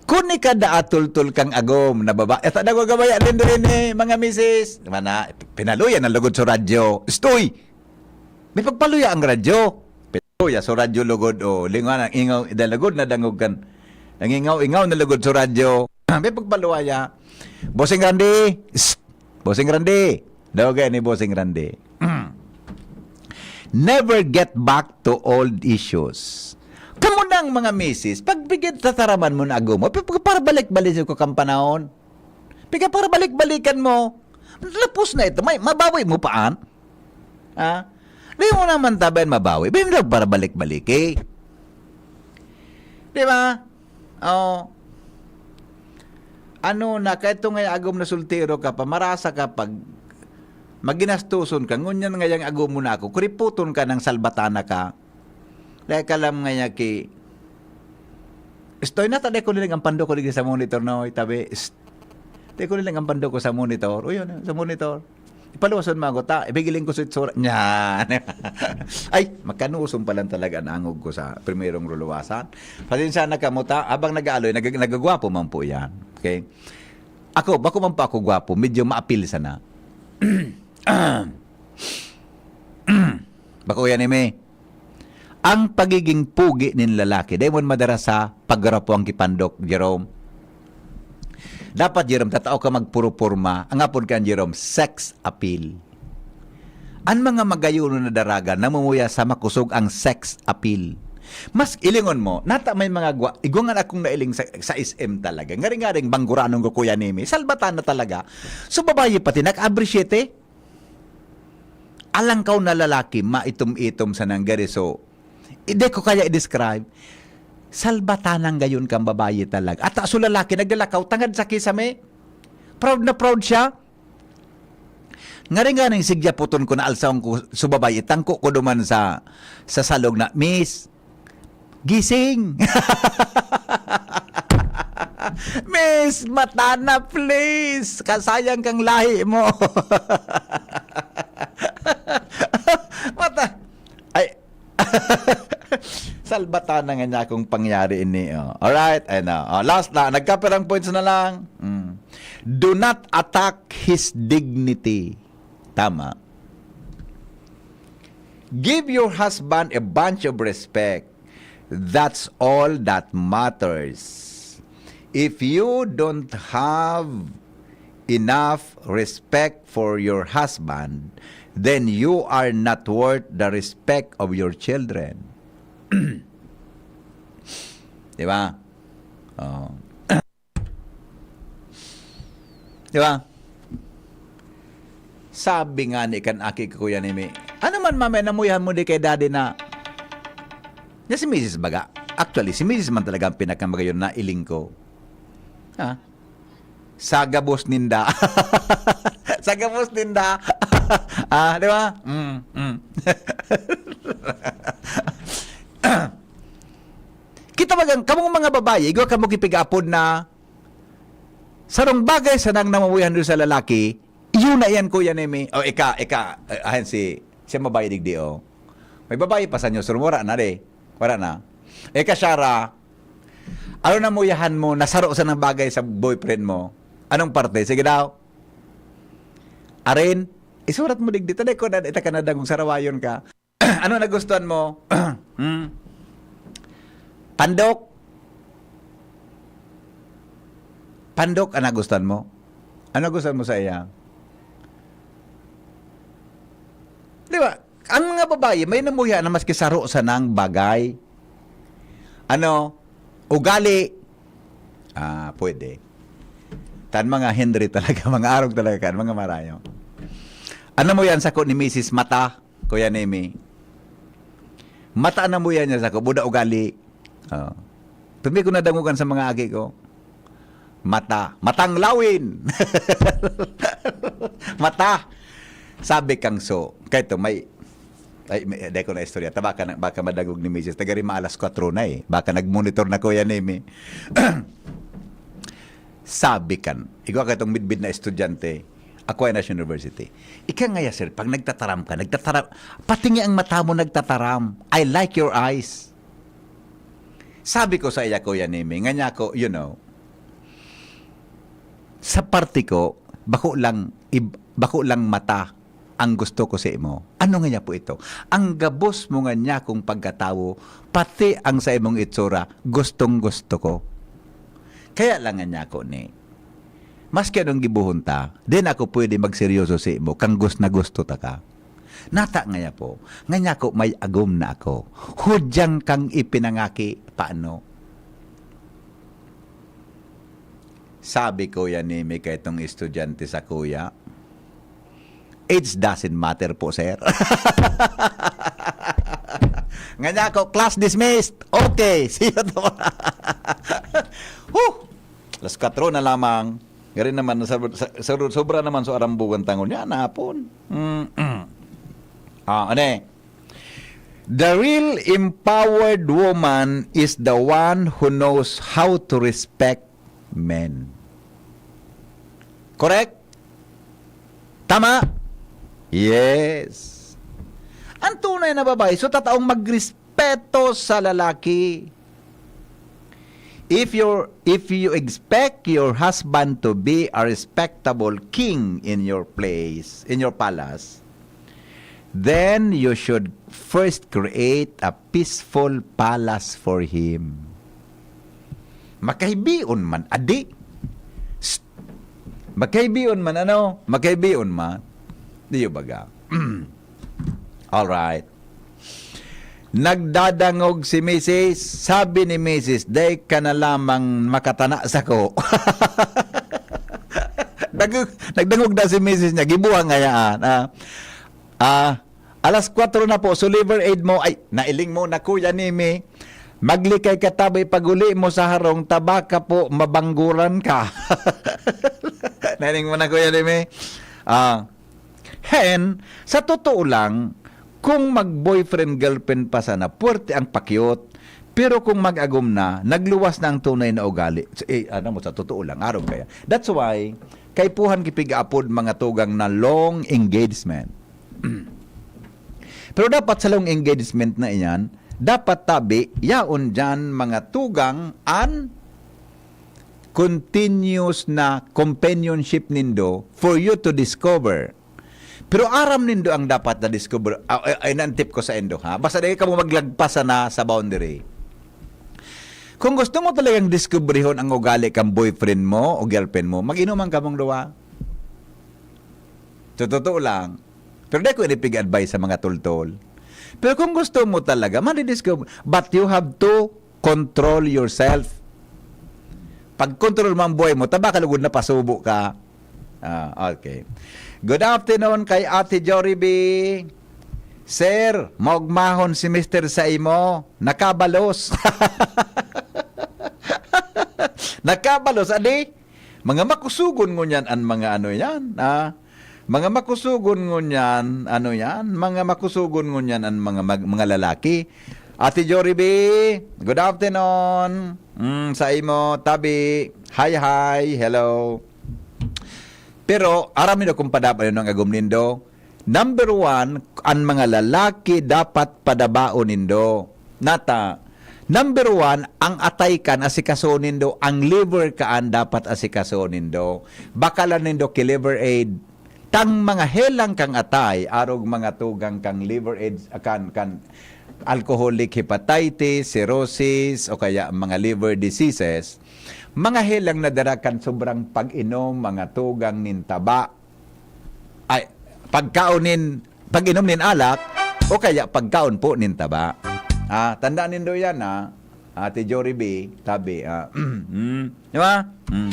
Kun ikada atultol kang agom na baba-, eto, nagwagabaya din diri ni mga misis. Mana, pinaluya na lugod sa radyo. Stoy! May pagpaluya ang radyo. Pinaluya sa radyo lugod, o, lingon ang ingaw, ida lugod na dangog kan, nangingaw-ingaw na lugod sa radyo. May pagpaluya. Bossing Randy! Shh! Bossing Randy! Daw gaya ni Bossing Randy. Never get back to old issues. Kamo nang mga misis, pagbigyan tataraman mo na agom mo, pi-, pagparabalik-balik ko kang panahon. Pigparabalik-balikan mo. Lapos na ito. May, mabawi mo pa, an? Ha? Di mo naman tabi an mabawi. Di mo nagparabalik-balik, eh. Di ba? Oh. Ano na, kahit itong ngay agom na soltero ka pa, marasa ka pag maginastoson ka, ngunyan ngayang agom mo na ako, kuriputon ka ng salbatana ka. Dahil ka lang ngaya ki, Estoy na, taday ko nilang ang pando ko digdi sa monitor, no? Itabi, "Shh." Taday ko nilang ang pando ko sa monitor. O yun, sa monitor. Ipaluwasan mo ako, ta. Ibigiling ko sa itsura. Yan. Ay, makanusom pa lang talaga ang angog ko sa primerong luluwasan. Pasensya na kamo, ta. Habang nag-aaloy, nag-, nagagwapo man po yan. Okay? Ako, bako man pa ako gwapo, medyo maapil sana. Bako yan, Eme. Ang pagiging pugi nin lalaki, dai man madara sa paggarapo ang kipandok, Jerome. Dapat, Jerome, tatao ka magpuruporma, ang apod kan, Jerome, sex appeal. An mga magayon na daraga, namumuya sa makusog ang sex appeal. Mas ilingon mo, nata may mga gwa-, igwangan akong nailing sa, sa S M talaga. Ngaring-ngaring bangguranong ko, Kuya Nemi. Salbatan na talaga. So, babayi pati, nag-appreciate eh. Alangkaw na lalaki, maitom-itom sa nanggari. So, hindi ko kaya i-describe. Salbatanang gayon kang babayi talaga. At so lalaki, naglalakaw, tangad sa kisame. Proud na proud siya. Ngaring-ngaring sigya puton ko na alsahon ko sa babayi, tangko ko duman sa, sa salog na, "Miss, gising!" "Miss, mata na, please! Kasayang kang lahi mo!" Mata, ay, salbatan na nga niya akong pangyari ini, oh. Alright, ayun na. Oh, last na, nagkapirang points na lang. Mm. Do not attack his dignity. Tama. Give your husband a bunch of respect. That's all that matters. If you don't have enough respect for your husband, then you are not worth the respect of your children. Di ba? Oh. Di ba? Sabi nga ni kan aki ko, Kuya Nemi, "Ano man, mama, namuyahan mo di kay daddy na, na si misis baga?" Actually, si misis man talaga ang pinakamagayon na iling ko. Ha? Sa gabos ninda. Sa gabos ninda. Ah, di ba? Mm, mm. Kita bagang, kamong mga babayi, igwa kamo kipig-apod na sarong bagay sanang namuyahan doon sa lalaki, yun na yan, Kuya Nemi. O, ika, ika, eh, ayan si, si babayi digdi, oh. May babayi pa sa inyo, sir, wala na, de. Wala na. Ika, Shara, ano namuyahan mo, nasaro sanang bagay sa boyfriend mo? Anong parte? Sige daw. Arin, isurat mo digdi. Tanay ko na, ita ka na dangog sarawayon ka. Ano nagustuhan mo? Hmm? Pandok? Pandok ang nagustuhan mo? Ano nagustuhan mo sa iya? Di ba? Ang mga babayi, may namuya na maski saro sanang bagay. Ano? Ugali. Ah, pwede. Tan mga Henry talaga, mga arog talaga kan, mga marayo. Ano mo yan, sako ni misis Mata, Kuya Nemi? Mata na mo yan niya sako, buda ugali. Oh. Pirmi ko nadangogan sa mga agi ko. Mata. Matang lawin! Mata! Sabi kang so, kay to, may, ay, may, dai ko na istorya. Ta, baka, na- baka madangog ni misis. Tagari ma alas kwatro na eh. Baka nag-monitor na, Kuya Nemi. Sabi kan, igwa ka itong midbid na estudyante, Aquinas University. Ika ngaya, sir, pag nagtataram ka, nagtataram, pati nga ang mata mo nagtataram. I like your eyes. Sabi ko sa iya, Kuya Nemi, nga niya ako, you know, sa parte ko, bako lang, ib- bako lang mata ang gusto ko sa imo. Ano nga niya po ito? Ang gabos mo nga niya kung pagkatawo, pati ang sa imong itsura, gustong gusto ko. Kaya lang nga niya ako ni, maski anong gibuhon ta, di na ako pwede magseryoso sa imo, kang gus na gusto ta ka. Nata nga niya po, nga niya ako may agom na ako. Hudyang kang ipinangaki, paano? Sabi, Kuya Nemi, kay itong estudyante sa kuya, Age doesn't matter po, sir. Ngani ako, class dismissed. Okay, see you tomorrow. Huh! Alas kwatro na lamang. Gari naman, sa, sa, sa, sobra naman so arambugan tangol niya, napon. Mm-mm. Ah, ano eh? The real empowered woman is the one who knows how to respect men. Correct? Tama? Yes. Ang tunay na babae, so tataong magrespeto sa lalaki. If you if you expect your husband to be a respectable king in your place, in your palace, then you should first create a peaceful palace for him. Makaibion man, adi. Psst. Makaibion man, ano? Makaibion man. Diyo baga? Alright. Nagdadangog si misis. Sabi ni misis, "Dai ka na lamang makatana sako." Nag-, nagdangog na si misis niya. Gibuhang ngayaan. Ah, ah, alas kwatro na po. So, liver aid mo. Ay, nailing mo na, Kuya Nimi. Maglikay ka tabi. Pag-uli mo sa harong, tabaka po, mabangguran ka. Nailing mo na, Kuya Nimi. Ah, Hen, sa totoo lang, kung mag-boyfriend-girlfriend pa sana, puwerte ang pakyot. Pero kung mag-agom na, nagluwas na ang tunay na ugali. Eh, ano mo, sa totoo lang, arog kaya. That's why, kaipuhan kipig-apod mga tugang na long engagement. Pero dapat sa long engagement na iyan, dapat tabi, yaon dyan mga tugang an continuous na companionship nindo for you to discover. Pero aram nindo ang dapat na discover. Ah, ay, ay, na ang tip ko sa indo, ha? Basta dai kamo maglagpas sana sa boundary. Kung gusto mo talagang diskubrihon ang ugali kang boyfriend mo o girlfriend mo, mag-inuman kamong duwa. Sa totoo lang. Pero dai ko ini pig-advise sa mga tultol. Pero kung gusto mo talaga, madidiscover. But you have to control yourself. Pag-control mo ang buhay mo, taba ka lugod na pasubo ka. Ah, okay. Good afternoon kay Ate Jory B. Sir, maugmahon si Mister sa imo. Nakabalos. Nakabalos, adi? Mga makusugon ngunyan an mga ano yan, ah. Mga makusugon ngunyan, ano yan? Mga makusugon ngunyan an mga mag-, mga lalaki. Ate Jory B, good afternoon. Mm, sa imo, tabi. Hi, hi. Hello. Pero, aram nindo kung padabon ang agom nindo. Number one, an mga lalaki dapat padabaon nindo. Nata, number one, ang atay kan asikaso nindo, ang liver kaan dapat asikaso nindo. Bakalan nindo ki Liver Aid. Tang mga helang kang atay, arog mga tugang kang liver aids, kan, kan alcoholic hepatitis, cirrhosis, o kaya mga liver diseases, mga helang na dara kan sobrang pag-inom, mga tugang nin taba, ay, pagkaon nin, pag-inom nin alak, o kaya pagkaon po nin taba. Ah, tandaan nindo yan, ha. Ate Jory B, tabi, ah, mm, di ba? Mm.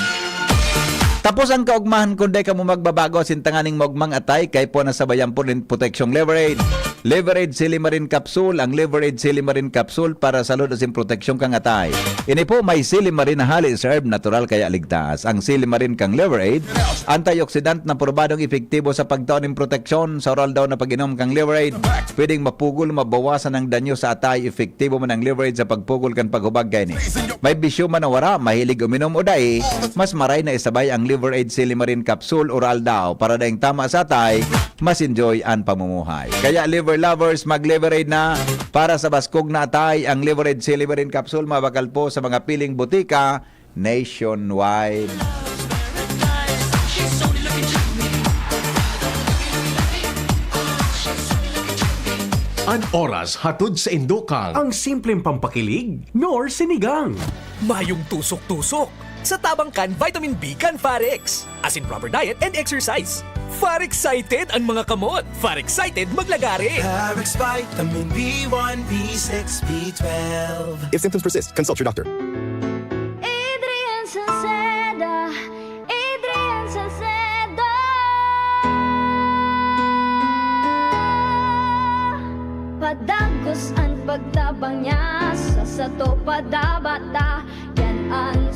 Tapos ang kaugmahan, kung dai kamo magbabago, asin tanganing maugmang atay, kaipuhan na sabayan po nin proteksyong Liver Aid. Liver Aid Silimarin Capsule. Ang Liver Aid Silimarin Capsule para salud asin proteksyon kang atay. Ini po may silimarin na hali sa herb, natural kaya ligtas. Ang silimarin kang Liver Aid, antioxidant na probadong epektibo sa pagtao nin proteksyon sa oral daw na pag-inom kang Liver Aid. Pwedeng mapugol, mabawasan ang danyo sa atay. Epektibo man ang Liver Aid sa pagpugol kan paghubag kaini. May bisyo man o wara, mahilig uminom o dai, mas maray na isabay ang Liver Aid Silimarin Capsule Oral daw para daing tama sa atay, mas enjoy an pamumuhay. Kaya Liver Lovers, mag-Liver Aid na para sa baskog na atay. Ang Liver Aid Silimarin Capsule mabakal po sa mga piling botika nationwide. An oras hatod sa indo kang ang simpleng pampakilig, nor sinigang. Mayong tusok-tusok. Sa tabang kan vitamin B kan Farex. Asin proper diet and exercise. Far excited an mga kamot. Far excited maglagare. Parex Vitamin B one, B six, B twelve. If symptoms persist, consult your doctor. Adrian Salceda, Adrian Salceda.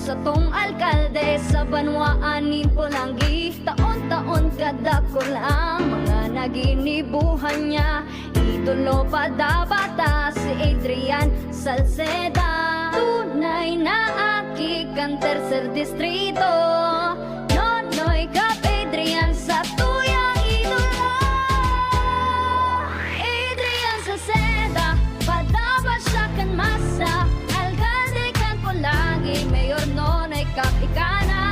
Satong alkalde sa banwaan nin Polangui, taon-taon kadakul ang mga naginibuhan niya. Idolo pa dapat ta si Adrian Salceda. Tunay na aki kan tercer distrito. Nonoy Cap Adrian sa tuyang idolo. Adrian Salceda, padaba siya kan masa. Alkalde kan Polangui, Mayor Nonoy Cap ika na.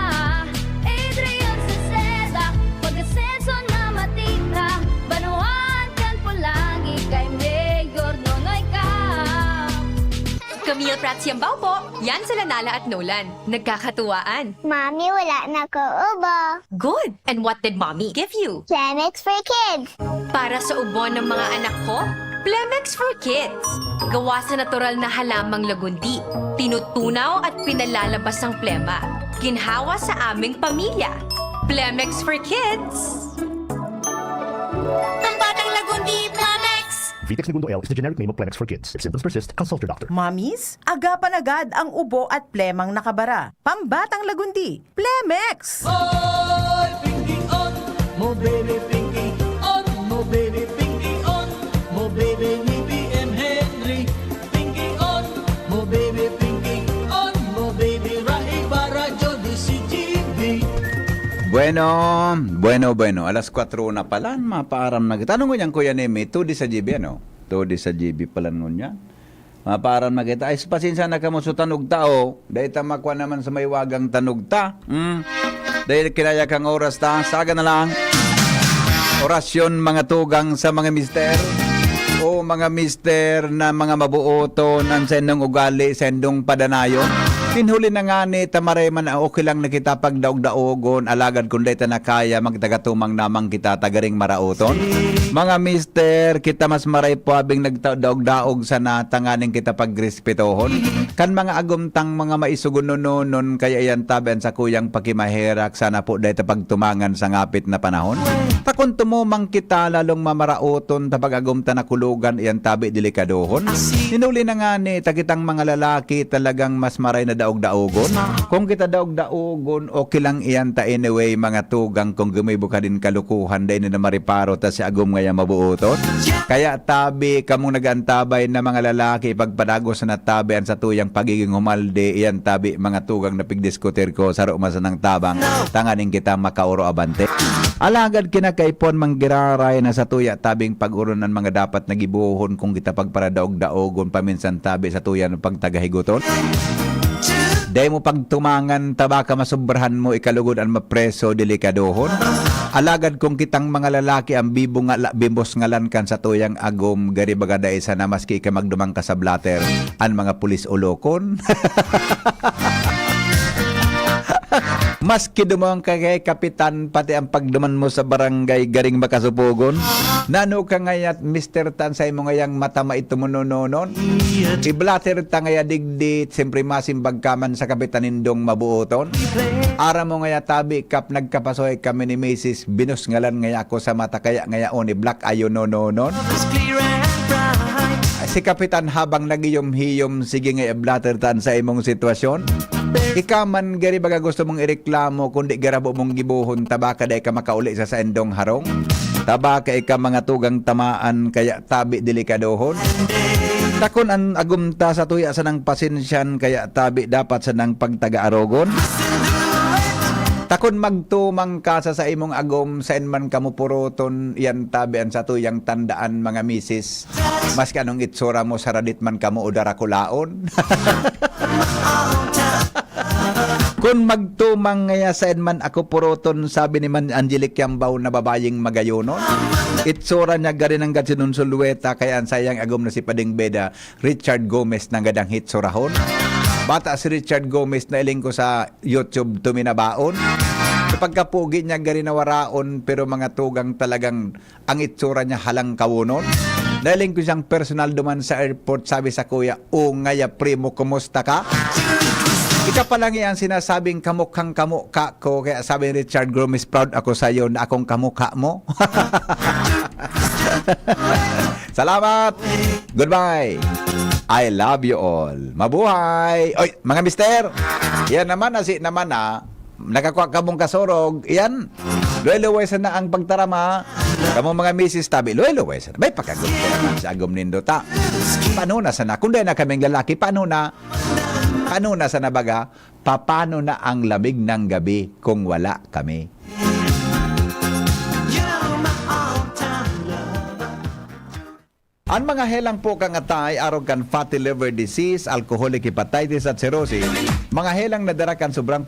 Adrian Salceda, pag-asenso na matira. Banwaan kan Polangui, kay Mayor Nonoy Cap. Camille Prats Yambao po. Yan sila Nala at Nolan. Nagkakatuwaan. Mami, wala na ko ubo. Good! And what did Mommy give you? Plemex for Kids. Para sa ubo ng mga anak ko, Plemex for Kids. Gawa sa natural na halamang lagundi. Tinutunaw at pinalalabas ang plema. Ginhawa sa aming pamilya. Plemex for Kids. Ang batang lagundi, Plemex! Vitex Negundo L is the generic name of Plemex for Kids. If symptoms persist, consult your doctor. Mommies, agapan agad ang ubo at plemang nakabara. Pambatang lagundi, Plemex! Oy, Pinky On! Mo baby Pinky On! Mo baby Pinky On! Mo baby ni B M Henry! Pinky On! Mo baby Pinky On! Mo baby Rahi Barajo di si G B! Bueno, bueno, bueno. Alas kwatro na pala, mapaaram na kita. Ano ngunyan, Kuya Nemi? Two D sa G B, ano? Two D sa G B pala ngunyan. Mapaaram na kita. Ay, pasensya na kamo sa tanog ta, oh. Dahil ta makwa naman sa may wagang tanog ta. Hmm? Dahil kinaya kang oras ta, saga na lang. Orasyon, mga tugang sa mga mister. O mga mister na mga mabuoton, ang sendong ugali, sendong padanayon. Pinhuli na nga ni tamaray man, okay lang na kita pagdaog-daogon, alagad kung dai ta na kaya, magtagatumang namang kita, tagaring maraoton. Mga mister, kita mas maray po abing nagdaog-daog sana tanganing kita pagrespetuhon. Kan mga agumtang mga maisugunononon, kaya iyan tabi an sakuyang pakimaherak, sana po dai ta pagtumangan sa ngapit na panahon. Ta kun tumumang kita, lalong mamaraoton ta pag-agom ta nakulogan, iyan tabi delikadohon. Hinuli na ngani ta kitang mga lalaki talagang mas maray na daog-daogon. Kung kita daog-daogon, okay lang iyan ta anyway, mga tugang, kung gumibo ka din kalukuhan, dai na mareparo ta si agom ngaya mabuoton. Kaya tabi, kamong nag-antabay na mga lalaki, ipagpadagos na tabi an satuyang pagiging humalde, iyan tabi, mga tugang na pigdiskutir ko, saro man sanang tabang, tanganing kita makaoro abante. Alagad kinakaipon manggiraray na satuya tabing pag-oron an mga dapat na gibohon kung kita pagparadaog-daogon paminsan tabi satuya na pagtagahigoton. Dai mo pagtumangan, ta baka masobrahan mo, ikalugod an mapreso, delikadohon. Alagad kung kitang mga lalaki ang bibunga-, bibos ngalan kan satuyang agom, gari baga dai sana maski ika magduman ka sa blotter, an mga pulis olokon. Maski duman ka kay kapitan, pati ang pagduman mo sa barangay garing makasupogon. Nano ka ngayat, mister, tan sa imo ngayang mata maitumunononon? I-blotter ta ngaya digdi, siyempre masimbag ka man sa kapitan nindong mabuoton. Aram mo ngaya tabi, kap nagkapasuhay kami ni misis, binus ngalan ngaya ako sa mata, kaya ngaya oni black ayo nononon. Si Kapitan habang nagiyom-hiyom, sige nga i-blotter tan sa imong sitwasyon. Ika man gari baga gusto mong ireklamo, kundi garabo mong gibohon, ta baka dai ka makauli sa saindong harong. Ta baka ika mga tugang tamaan, kaya tabi delikadohon. Takon an agumta sa tuya sanang pasensyan, kaya tabi dapat sanang pagtaga-arogon. Takon magtumang ka sa, sa imong agom, sain man kamo puroton, yan tabi an satuyang tandaan, mga misis. Maski anong itsura mo, saradit man kamo o darakulaon. Kun magtumang ngaya sain man ako puroton, sabi ni Man Angelic Yambao na babayeng magayonon. Itsura niya gari nanggad sinunsulweta, kaya an sayang agom na si Pading Beda, Richard Gomez nanggad ang hitsurahon. Bata si Richard Gomez, nailing ko sa YouTube, tuminabaon. Sa pagkapugi niya gari nawaraon, pero mga tugang talagang ang itsura niya halang kawonon. Nailing ko siyang personal duman sa airport, sabi sa kuya, "O ngaya, primo, kumusta ka?" Ika pa lang yan sinasabing kamukhang kamukha ko, kaya sabi ni Richard Gomez, "Proud ako sa'yo na akong kamukha mo." Salamat! Goodbye! I love you all. Mabuhay! Oy, mga mister! Yan naman, asi naman na, nakakwa ka mong kasurog, yan, luway-luway sana ang pagtarama. Kamong mga misis tabi, luway-luway sana. May pagkagulto naman sa agom nindo ta. Paano na sana? Kung dahil na kaming lalaki, paano na? Paano na sana baga? Paano na ang lamig ng gabi kung wala kami? An mga helang pukang atay arog kan fatty liver disease, alcoholic hepatitis at cirrhosis, mga helang nadara kan sobrang